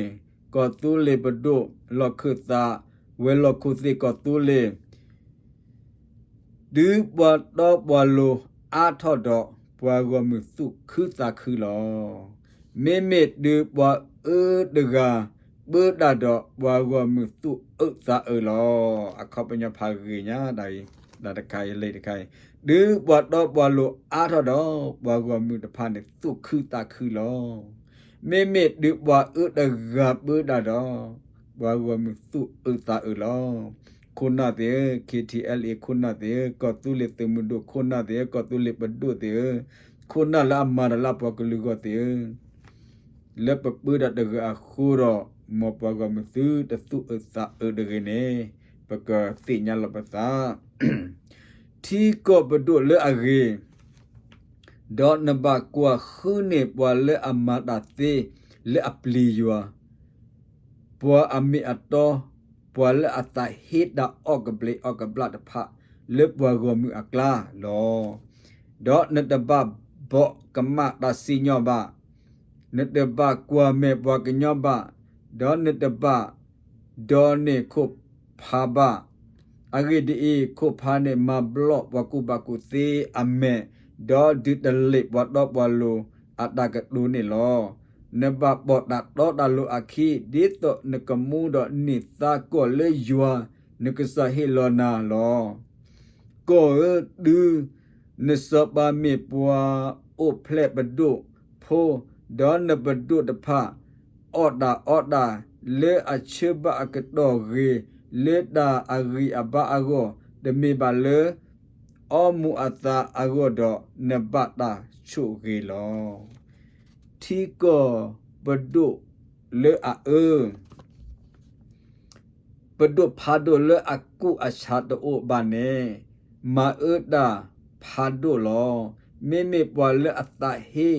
ကီၢ်သူလ့ၤပဒိၣ် လီၢ်ခၢၣ်သး ဝဲၤလီၢ်ခိၣ်သ့ၣ်ကီၢ်သူလ့ၤ တုၤပှၤတီပှၤလိၤအါထီၣ်ဒီး ပှၤဂီၢ်မုၢ်သူၣ်ခုသးခုလီၤ. မ့မ့ၢ်တုၤပှၤအၢတဂၤပၢတၢ်ဒီး ပှၤဂီၢ်မုၢ်သူၣ်အၢသးအၢလီၤ. အခီပညီဖးဂ့ၤညါတၢ်အံၤ တၢ်တခါအံၤလံတခါအံၤ တုၤပှၤတီပှၤလိၤအါထီၣ်ဒီး ပှၤဂီၢ်မုၢ်တဖၣ်န့ၣ်သူၣ်ခုသးခုလီၤ. မ့မ့ၢ်တုၤပှၤအၢတဂၤပၢတၢ်ဒီး ပှၤဂီၢ်မုၢ်သူၣ်အၢသးအၢလီၤ. ခိၣ်နၢ်သ့ၣ်ဧၢ, KTLA ခိၣ်နၢ်သ့ၣ်ဧၢ, ကီၢ်သူလ့ၤသုးမုၢ်ဒိၣ်ခိၣ်နၢ်သ့ၣ်ဧၢ, ကီၢ်သူလ့ၤပဒိၣ်သ့ၣ်ဧၢ, ခိၣ်နၢ်လၢအမၤတၢ်လၢအပှၤကလုာ်အဂီၢ်သ့ၣ်ဧၢ, လၢပပၢတၢ်တဂၤအဃိဒီး မ်ပှၤဂီၢ်မုၢ်သုတသူၣ်အၢသးအၢတဂ့ၤန့ၣ် ပကသ့ၣ်ညါလီၤပသး ထံကီၢ်ပဒိၣ်လၢအဂ့ၤ ဒီးနဘၣ်ကွၢ်ဃုန့ၢ်ပှၤလၢအမၤတၢ်သ့လၢအပျံၤယွၤ, ပှၤအမ့ၢ်အတီ, ပှၤလၢအသးဟ့တၢ်အီၣ်ကဘျံးအီၣ်ကဘျၣ်တဖၣ်လၢပှၤဂီၢ်မုၢ်အကျါလီၤ. ဒီးနတဘၣ်ဘီးကမၣ်တၢ်စံၣ်ညီၣ်ဘၣ်, နတဘၣ်ကွၢ်မဲာ်ပှၤကညီဘၣ်, ဒီးနတဘၣ် ဒီးန့ၢ်ခိၣ်ဖးဘၣ်. အဂ့ၢ်ဒ်အံၤ, ခိၣ်ဖးန့ၣ်မၤဘျီၣ်ပှၤကူၣ်ဘၣ်ကူၣ်သ့အမဲာ်, ဒီးဒုးတလ့ၣ်ပှၤတီပှၤလိၤအတၢ်ကတိၤန့ၣ်လီၤ. နဘၣ်ပိာ်တၢ်တီတၢ်လိၤအခံ, ဒ်သိးနကမူဒီးန့ၢ်သါကီၢ်လၢယွၤ နကစၢ်ဟ့ၣ်လီၤနၤလီၤ. ကီၢ်ဧၢ, တုၤနစီၤပၤမ့ၢ်ပှၤအိၣ်ဖျဲၣ်ပဒိၣ်ဖိ, ဒီးနပဒိၣ်တဖၣ် အီၣ်တၢ်အီတၢ်လၢအဆၢဘၣ်အကတီၢ်ဂ့ၤ, လၢတၢ်အဂံၢ်အဘါအဂီၢ်, တမ့ၢ်ဘၣ်လၢ အီမူၤအသးအဂီၢ်ဒီး နဘၣ်တၢ်ဆိၣ်ဂ့ၤလီၤ. ထံကီၢ်ပဒိၣ်လၢအအၢ ပဒိၣ်ဖးဒိၣ်လၢအကူၣ်အဆးတအိၣ်ဘၣ်န့ၣ် မၤအၢတၢ်ဖးဒိၣ်လီၤ. မ့မ့ၢ်ပှၤလၢအသးဟ့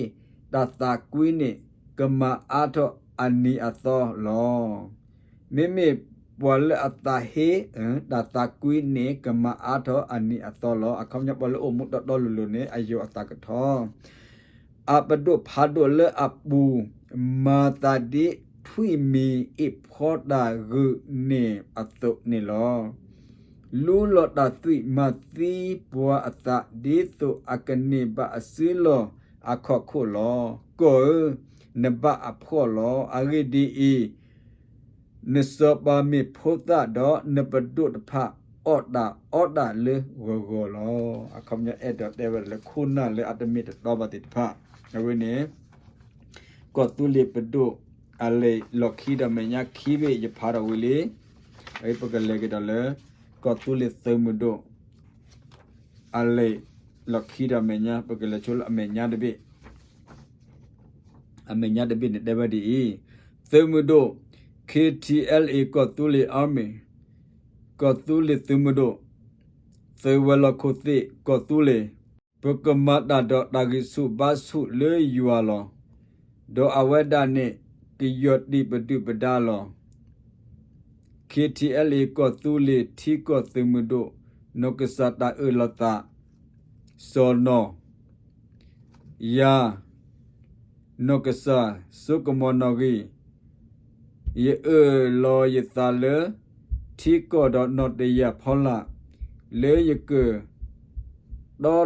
တၢ်သးကွံန့ၣ် ကမၤအါထီၣ်အနံၤအသီလီၤ. မ့မ့ၢ်ပှၤလၢအသးဟ့ တၢ်သးကွံန့ၣ် ကမၤအါထီၣ်အနံၤအသီလီၤ. အခီပညီပှၤလၢအိၣ်မူတီတီလိၤလိၤန့ၣ် အယိာ်အသးကထီ အပဒိၣ်ဖးဒိၣ်လၢအပူၤ မၤသးဒ်ထွံၣ်မံၤအ့ၣ်ဖှီတၢ်ဂုာ်န့ၢ်အသိးန့ၣ်လီၤ. လူလီၤတၢ်သွံၣ်မၤသံပှၤအသး ဒ်သိးအကန့ၢ်ဘၣ်အစုလီၢ်အခီၣ်ခိၣ်လီၤ. ကီၢ်ဧၢ, နဘၣ်အဖှီၣ်လီၤ. အဂ့ၢ်ဒ်အံၤ, နစီၤပၤမ့ၢ်ဖိသၣ်ဒီး နပဒိၣ်တဖၣ်အီၣ်တၢ်အီတၢ်လၢဂီၤဂီၤလီၤ. အခီပညီအဲၣ်ဒိးတဲဝဲဒၣ်လၢခိၣ်နၢ်လၢအတမ့ၢ်တတီဘၣ်သ့ၣ်တဖၣ် အဝဲန့ၣ် ကီၢ်သူလ့ၤပဒိၣ် အလံာ်လီၢ်ခံဒီးမဲာ်ညါခံဘ့ၣ်ယဖးထီၣ်ဝံၤလံ. ပကလဲၤကဒီးလၢ ကီၢ်သူလ့ၤသုးမုၢ်ဒိၣ် အလံာ်လီၢ်ခံဒီးမဲာ်ညါ ပကလဲၤဆိလၢအမဲာ်ညါတဘ့ၣ် အမဲာ်ညါတဘ့ၣ်န့ၣ်တဲဝဲဒ်အံၤ, သုးမုၢ်ဒိၣ် K T L A ကီၢ်သူလ့ၤ Army ကီၢ်သူလ့ၤသုးမုၢ်ဒိၣ် သုးဝဲၤလီၢ်ခိၣ်သ့ၣ်ကီၢ်သူလ့ၤ ပကမၤတၢ်ဒီးတၢ်ဂံၢ်ဆူၣ်ဘါဆူၣ်လၢယွၤလီၤ. ဒီးအဝဲဒၣ်န့ၣ် ကယီၢ်တံၢ်ပဒုၣ်ပဒါလီၤ. ခ့ထံအဲလ်အ့ ကီၢ်သူလ့ၤထံကီၢ်သုးမုၢ်ဒိၣ် နီၢ်ကစၢ်တၢ်အၢၣ်လီၤသး စီၤနီၢ် ယၤ နီၢ်ကစၢ် စိကမီၤနီၣ်ဂံၢ်, ယအၢၣ်လီၤယသးလၢ ထံကီၢ်ဒီးနီၢ်တယၢ်ဖီလာ် လၢယက တီ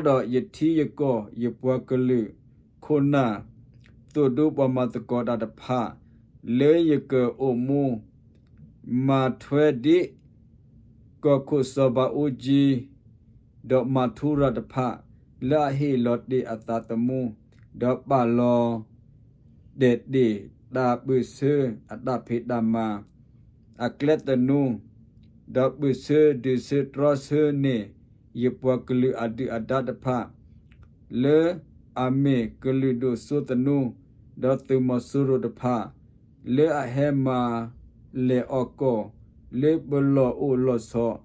ဒီးယထံယကီၢ် ယပှၤကလုာ်ခိၣ်နၢ် သိၣ်ဒူပှၤမၤသကိးတၢ်တဖၣ် လၢယကအိၣ်မူ မၤထွဲဒ် ကီၢ်ခိၣ်စီၤဘးအူကၠံ ဒီးမၤထူရၤတဖၣ် လၢအဟ့ၣ်လီၤတ့ၢ်အသးသမူ ဒီးပာ်လီၤတဲာ်တ့ၢ်တၢ်ဘုၣ်ဆၢအတၢ်ဖံးတၢ်မၤ အကျဲသနူ ဒီးဘုၣ်ဆၢဒုးဆၢတြီဆၢန့ၢ် ယပှၤကလုာ်အဒုၣ်အဒါတဖၣ် လၢအမ့ၢ်ကလုာ်ဒိၣ်စိသနူ ဒီးသုးမီၤစိရိၤတဖၣ် လၢအဟဲမၤလဲၢ်အီၣ်ကီၢ် လၢပလီၢ်အိၣ်လီၢ်ဆိး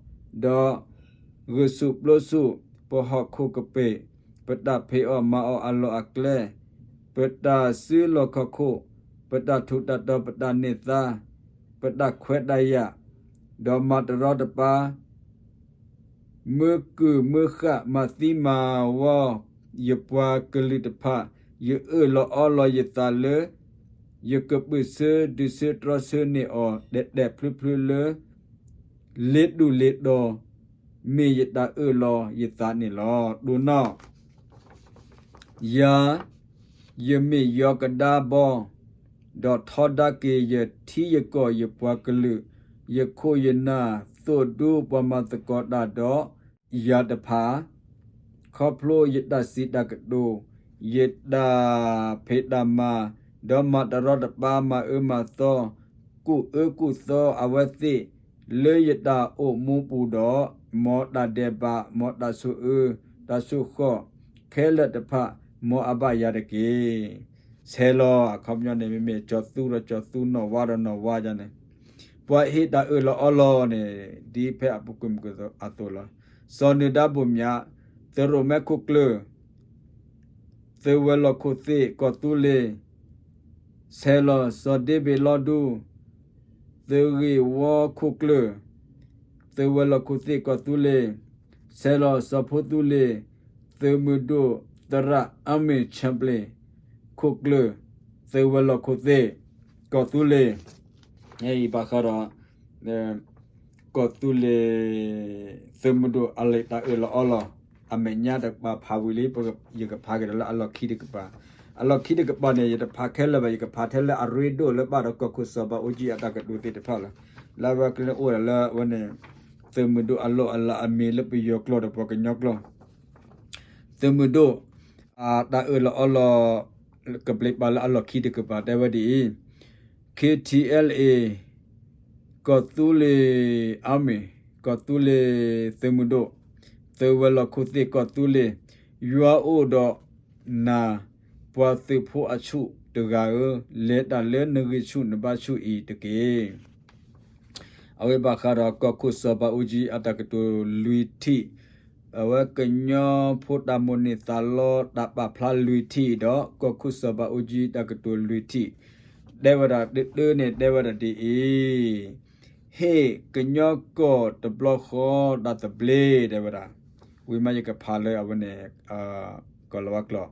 ဒီးဂုာ်ဆူၣ်ပျိဆူၣ် ပဟီၣ်ခိၣ်ကပ့ၤ ပတၢ်ဖံးအီၣ်မၤအီၣ်အလီၢ်အကျဲ ပတၢ်စုလီၢ်ခီၣ်ခိၣ် ပတၢ်ထူးတၢ်တီၤ ပတၢ်န့ၢ်သါ ပတၢ်ခွဲးတၢ်ယာ် ဒီးမၤတရီတပါ မၢကုၢ်မၢဃာ်မၤသံမၤဝီ ယပှၤကလုာ်တဖၣ် ယအၢၣ်လီၤအီလီၤယသးလၢ ယကဘုၣ်ဆၢဒုးဆၢတြီဆၢန့ၢ်အီၤ တဲာ်တဲာ်ဖျုဖျုလၢ လ့ၤဒူၣ်လ့ၤတီၤ မ့ၢ်ယတၢ်အၢၣ်လီၤယသးန့ၣ်လီၤ. ဒိၣ်နီၣ် ယၤ ယမ့ၢ်ယီၤကဒါဘီ ဒီးထီဒါက့ၤယထံယကီၢ် ယပှၤကလုာ် ယခိၣ်ယနၢ် သိၣ်ဒူပှၤမၤသကိးတၢ်ဒီးယၤတဖၣ် ခီဖျိယတၢ်စံးတၢ်ကတိၤ ယတၢ်ဖံးတၢ်မၤ ဒီးမၤတရီတပါ မၤအၢမၤသီ ကူၣ်အၢကူၣ်သီအဝဲသ့ၣ် လၢယတၢ်အိၣ်မူပူၤဒီး မ်တၢ်ဒဲးဘး မ်တၢ်ဆိၣ်အၢ တၢ်ဆိၣ်ဃီၣ် ခဲလၢာ်တဖၣ် မ်အဘၣ်ယၤတက့ၢ်. ဆဲးလီၤ အခီပညီန့ၣ် မ့မ့ၢ်ကၠီၤသူဒီးကၠီၤသူ နီၢ်ဝါဒီးနီၢ်ဝါယါန့ၣ် ပှၤဟ့ၣ်တၢ်အၢၣ်လီၤအီလီၤန့ၣ် ဒ်ဖဲအပူၤကွံာ်မုၢ်ကသိးအသိးလီၤ. စီၤနုာ်ဒါဘိၣ်မၠး သရိၣ်မဲခိၣ်ကျၢၢ် သုးဝဲၤလီၢ်ခိၣ်သ့ၣ် ကီၢ်သူလ့ၤ ဆဲးလီၤ စီၤဒ့ဘ့ၣ်လီဒူ သုးဂ့ၢ်ဝီခိၣ်ကျၢၢ် သုးဝဲၤလီၢ်ခိၣ်သ့ၣ် ကီၢ်သူလ့ၤ ဆဲးလီၤ စီၤဖိသူလ့ၤ သုးမုၢ်ဒိၣ် သရၣ်အါမ့ၣ် chaplain ခိၣ်ကျၢၢ် သုးဝဲၤလီၢ်ခိၣ်သ့ၣ် ကီၢ်သူလ့ၤ အံၤဘၣ်ဃးဒီး ကီၢ်သူလ့ၤ သုးမုၢ်ဒိၣ်အလံာ်တၢ်အၢၣ်လီၤအီလီၤ အမဲာ်ညါတကပၤဖးဝံၤလံ ယကဖးက့ၤဒီးလၢအလီၢ်ခံတကပၤ, အလီၢ်ခံတကပၤန့ၣ် ယတဖးခဲလၢာ်ဘၣ် ယကဖးထဲလၢအရ့ဒိၣ်လၢဘၣ်ဒီးကီၢ်ခိၣ်စီၤဘးအူကၠံအတၢ်ကတိၤသ့ၣ်တဖၣ်လီၤ. လၢအဝဲကလဲၤအိၣ်ဒီးလၢအဝဲန့ၣ် သုးမုၢ်ဒိၣ်အလီၢ်အလၤအမံၤလၢပယီၤကျိာ်ဒီးပှၤကညီကျိာ် သုးမုၢ်ဒိၣ် တၢ်အၢၣ်လီၤအီလီၤ ကဘျံးပာ်လၢအလီၢ်ခံတကပၤတဲဝဲဒ်အံၤ, K T L A ကီၢ်သူလ့ၤ Army ကီၢ်သူလ့ၤသုးမုၢ်ဒိၣ် သုးဝဲၤလီၢ်ခိၣ်သ့ၣ်ကီၢ်သူလ့ၤ ယွၤအိၣ်ဒီးနၤ ပှၤသုးဖိအဆူၣ်တဂၤဧၢ, လဲၤတၢ်လၢနဂံၢ်ဆူၣ်နဘါဆူၣ်အံၤတက့ၢ်. အဝဲဘၣ်ဃးဒီးကီၢ်ခိၣ်စီၤဘးအူကၠံအတၢ်ကတိၤလွံၢ်ထံၣ်, အဝဲကညီဖိတၢ်မိၣ်န့ၢ်သးလီတၢ်ပာ်ဖျါလွံၢ်ထံၣ်ဒီး ကီၢ်ခိၣ်စီၤဘးအူကၠံတၢ်ကတိၤလွံၢ်ထံၣ်, တဲဝဲဒၣ်တၢတၢန့ၣ် တဲဝဲဒၣ်ဒ်အံၤ, ဟ့ၣ်ကညီကီၢ်တဘျီဃီတၢ်သဘျ့ တဲဝဲဒၣ်, ဝံၤမးယကဖးလၢအဝဲန့ၣ် ကီၢ်လၤဝါကျိာ်,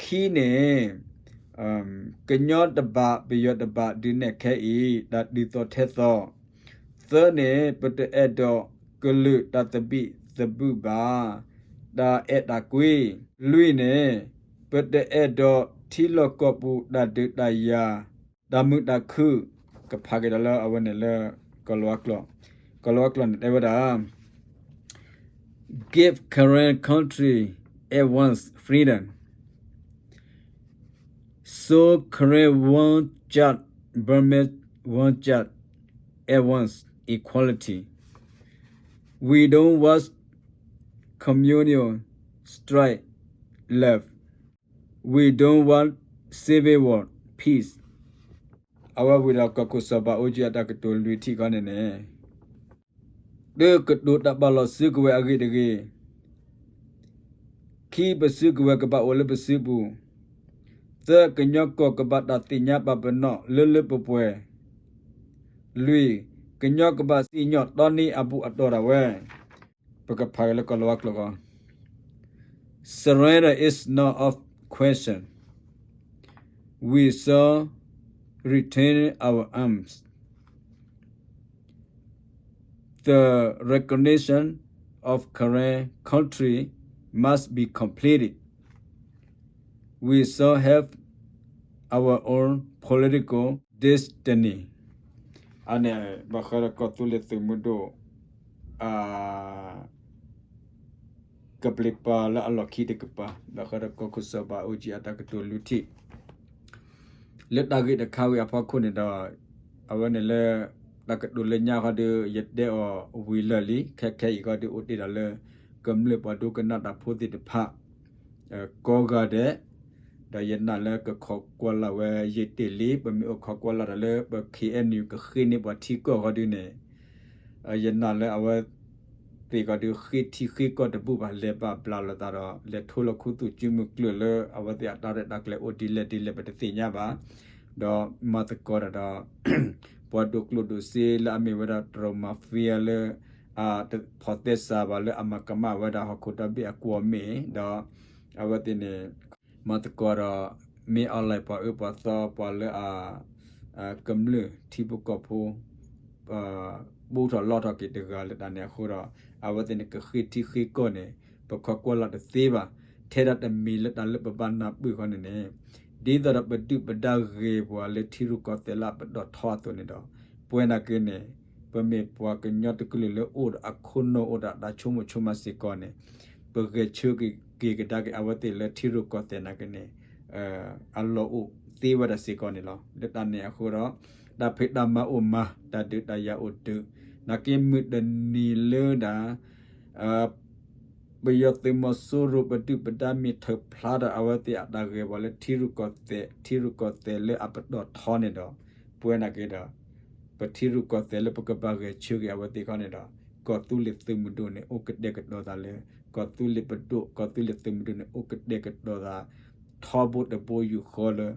ခံန့ၣ် ကညီတဘး ပယီၤတဘး ဒုးနဲၣ်ခဲအံၤ တၢ်ဒုးသီၣ်ထဲသီၣ်, သၢန့ၣ် ပတအဲၣ်ဒိးကလုာ်တၢ်သဘံၣ်သဘုၣ်ဘၣ် တၢ်အဲၣ်တၢ်ကွံ, လွံၢ်န့ၣ် ပတအဲၣ်ဒိးထံလီၢ်ကီၢ်ပူၤတၢ်ဒုးတၢ်ယၤ တၢ်မုာ်တၢ်ခုၣ်, ကဖးက့ၤဒီးလၢအဝဲန့ၣ်လၢ ကီၢ်လၤဝါကျိာ်, ကီၢ်လၤဝါကျိာ်န့ၣ်တဲဝဲဒၣ် Give Karen country at once freedom. So Karen won't judge, Burmese won't judge at once equality. We don't want communal strife, love. We don't want civil war, peace. အဝဲဝံၤဒီးကီၢ်ခိၣ်စီၤဘးအူကၠံအတၢ်ကတိၤလွံၢ်ထံၣ်ခီန့ၣ်န့ၣ် တကတိၤတၢ်ပာ်လီၤစုကဝဲၤအဂ့ၢ်တဂ့ၤ, ခံ, ပစုကဝဲၤကဘၣ်အိၣ်လၢပစုပူၤ, သၢ, ကညီကီၢ်ကဘၣ်တၢ်သ့ၣ်ညါပာ်ပနီၣ်လၢလၢပှဲၤပှဲၤ, လွံၢ်, ကညီကဘၣ်စံၣ်ညီၣ်တီနံၤအဘူးအတီၢ်ဒၣ်ဝဲ. ပကဖးက့ၤလၢကီၢ်လၤဝါကျိာ်ဃီ, Surrender is not a question. We shall retain our arms. The recognition of Karen country must be completed. We shall have our own political destiny. အန့ၣ် ဘၣ်ဃးဒီးကီၢ်သူလ့ၤသုးမုၢ်ဒိၣ် ကပျံၤပၤလၢအလီၢ်ခံတကပၤ ဘၣ်ဃးဒီးကီၢ်ခိၣ်စီၤဘးအူကၠံအတၢ်ကတိၤလွံၢ်ထံၣ် လၢတၢ်ဂ့ၢ်တခါဝံၤအဖီခိၣ်န့ၣ်ဒီး အဝဲန့ၣ်လၢ တၢ်ကတိၤလၢညါဃီဒီး ယတဲအီၤဝံၤလၢာ်လံ ခဲခဲအံၤဃီဒီး အိၣ်တ့ၢ်ဒီးလၢ ကမျၢၢ်ပှၤဒိကနၣ်တၢ်ဖိသ့ၣ်တဖၣ် ကိးဂၤဒဲး, ဒီးယနာ်လၢကခိးကွၢ်လၢ်ဝဲယံာ်တ့ၢ်လံ ပမ့ၢ်အိၣ်ခိးကွၢ်လၢ်တၢ်လၢပ ခ့အဲၣ်ယူၣ် ကဃ့န့ၢ်ပှၤထံကီၢ်ဃီဒုန့ၣ် ယနာ်လၢအဝဲသ့ၣ်ဃီဒုးဃ့ထံဃ့ကီၢ်တဘူၣ်ဘၣ် လဲၤဘၣ်ဘျးလိာ်သးဒီး လဲၤထိလီၤခူသူၣ်စုမုၢ်ကျၢၢ်လၢအဝဲသ့ၣ်အတၢ်ရဲၣ်တၢ်ကျဲၤအိၣ်ဒ်လဲၣ်ဒ်လဲၣ်ပတသ့ၣ်ညါဘၣ်. ဒီးမၤသကိးတၢ်ဒီး ပှၤဒိၣ်ကျိၣ်ဒိၣ်စ့လၢအမ့ၢ်ဝဲဒၣ်တရူး mafia လၢ တဖီၣ်သဲစးဘၣ်လၢအမၤကမၣ်ဝဲဒၣ်ဟီၣ်ခိၣ်ဒီဘ့ၣ်အကွီၢ်မ့ၢ်ဒီး အဝဲသ့ၣ်န့ၣ် မၤသကိးဒီး မ့ၢ်အီၤလဲၣ်ပှၤအၢပှၤသီပှၤလၢအ ကမျၢၢ်ထံဖိကီၢ်ဖိ ဘူးထီၣ်လီထီၣ်က့ၤတဂၤလၢတၢ်န့ၣ်အဃိဒီး အဝဲသ့ၣ်န့ၣ်ကဃ့ထံဃ့ကီၢ်န့ၣ် ပခိးကွၢ်လၢ်တသ့ဘၣ်. ထဲဒၣ်တမံၤလၢတၢ်လၢပဘၣ်နၢ်ပၢၢ်ဃီန့ၣ်န့ၣ် ဒ်သိးဒီးပဒုၣ်ပဒါဂ့ၤပှၤလၢထံရူၢ်ကီၢ်သဲးလၢအပတီၢ်ထီအသိးန့ၣ်ဒီး ပဝဲနာ်က့န့ၣ် ပမ့ၢ်ပှၤကညီတကလုာ်လၢအိၣ်ဒီးအခိၣ်နူာ်အိၣ်ဒီးတၢ်ဆိကမိၣ်ဆိကမးစ့ၢ်ကီးန့ၣ် ပဂဲၤဆၢက့ၤကဒါက့ၤအဝဲသ့ၣ်လၢထံရူၢ်ကီၢ်သဲးနာ်က့န့ၣ် အလီၢ်အိၣ်သ့ဝဲဒၣ်စ့ၢ်ကီးန့ၣ်လီၤ. လၢတၢ်န့ၣ်အဃိဒီး တၢ်ဖံးတၢ်မၤအိၣ်မၤ တၢ်ဒုးတၢ်ယၤအိၣ်ဒုး နာ်က့မုၢ်တနံၤလၢဒၣ် ပယီၤသုးမီၤစိရိၤပဒုၣ်ပဒါမ့ၢ်ထုးဖျါဒီးအဝဲသ့ၣ်အတၢ်ဂ့ၤပှၤလၢထံရူၢ်ကီၢ်သဲး ထံရူၢ်ကီၢ်သဲးလၢအပတီၢ်ထီန့ၣ်ဒီး ပဝဲနာ်က့ဒီး ပထံရူၢ်ကီၢ်သဲးလၢပကဘၣ်ဂဲၤဆၢက့ၤအဝဲသ့ၣ်ခီန့ၣ်ဒီး ကီၢ်သူလ့ၤသုးမုၢ်ဒိၣ်န့ၣ် အိၣ်ကတဲာ်ကတီၤသးလၢ ကီၢ်သူလ့ၤပဒိၣ် ကီၢ်သူလ့ၤသုးမုၢ်ဒိၣ်န့ၣ် အိၣ်ကတဲာ်ကတီၤသး ထီဘိတဘိယူၢ်ဃီလၢ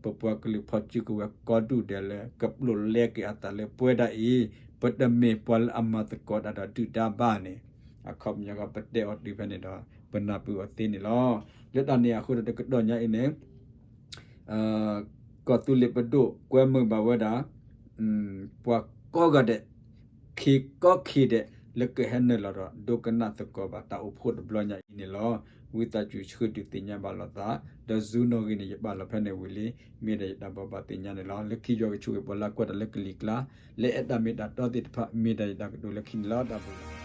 ပပှၤကလုာ်ဖီၣ်စုကဝဲၤကိးဒူၣ်ဒဲးလၢ ကပျိာ်လဲက့ၤအသးလၢပဝဲဒၣ်အံၤ ပတမ့ၢ်ပှၤလၢအမၤသကိးတၢ်ဒီးဒုၣ်ဒါဘၣ်န့ၣ် အခီပညီကီးပတဲအီၤတုၤဖဲန့ၣ်ဒီး ပနၢ်ပၢၢ်အီၤသ့န့ၣ်လီၤ. လၢတၢ်န့ၣ်အဃိဒီးတကတီၢ်ညါအံၤန့ၣ် ကီၢ်သူလ့ၤပဒိၣ်ကွဲမုာ်ဘၣ်ဝဲဒၣ် ပှၤကိးဂၤဒဲး ခ့ကိးခ့ဒဲး လၢကဟဲနုာ်လီၤဒီး ဒိကနၣ်သကိးဘၣ်တၢ်အိၣ်ဖှိၣ်တဘျီညါအံၤန့ၣ်လီၤ. ဝံသးစူၤဆှၢဒုးသ့ၣ်ညါဘၣ်လိာ်သး ဒီး Zoom နီၣ်ဂံၢ်န့ၣ် ယပာ်လီၤဖဲန့ၣ်ဝံၤလံ မ့ၢ်ဒၣ်ယတၢ်ဘိးဘၣ်သ့ၣ်ညါန့ၣ်လီၤ. လၢခံယွၤကဆိၣ်ဂ့ၤပှၤလၢအကွၢ်တၢ်လၢကလံၤကျါ လၢအဲၣ်တၢ်မ့ၢ်တၢ်တီသ့ၣ်တဖၣ် မ့ၢ်ဒၣ်ယတၢ်ကတိၤလၢခံန့ၣ်လီၤ. တၢ်ဘျုး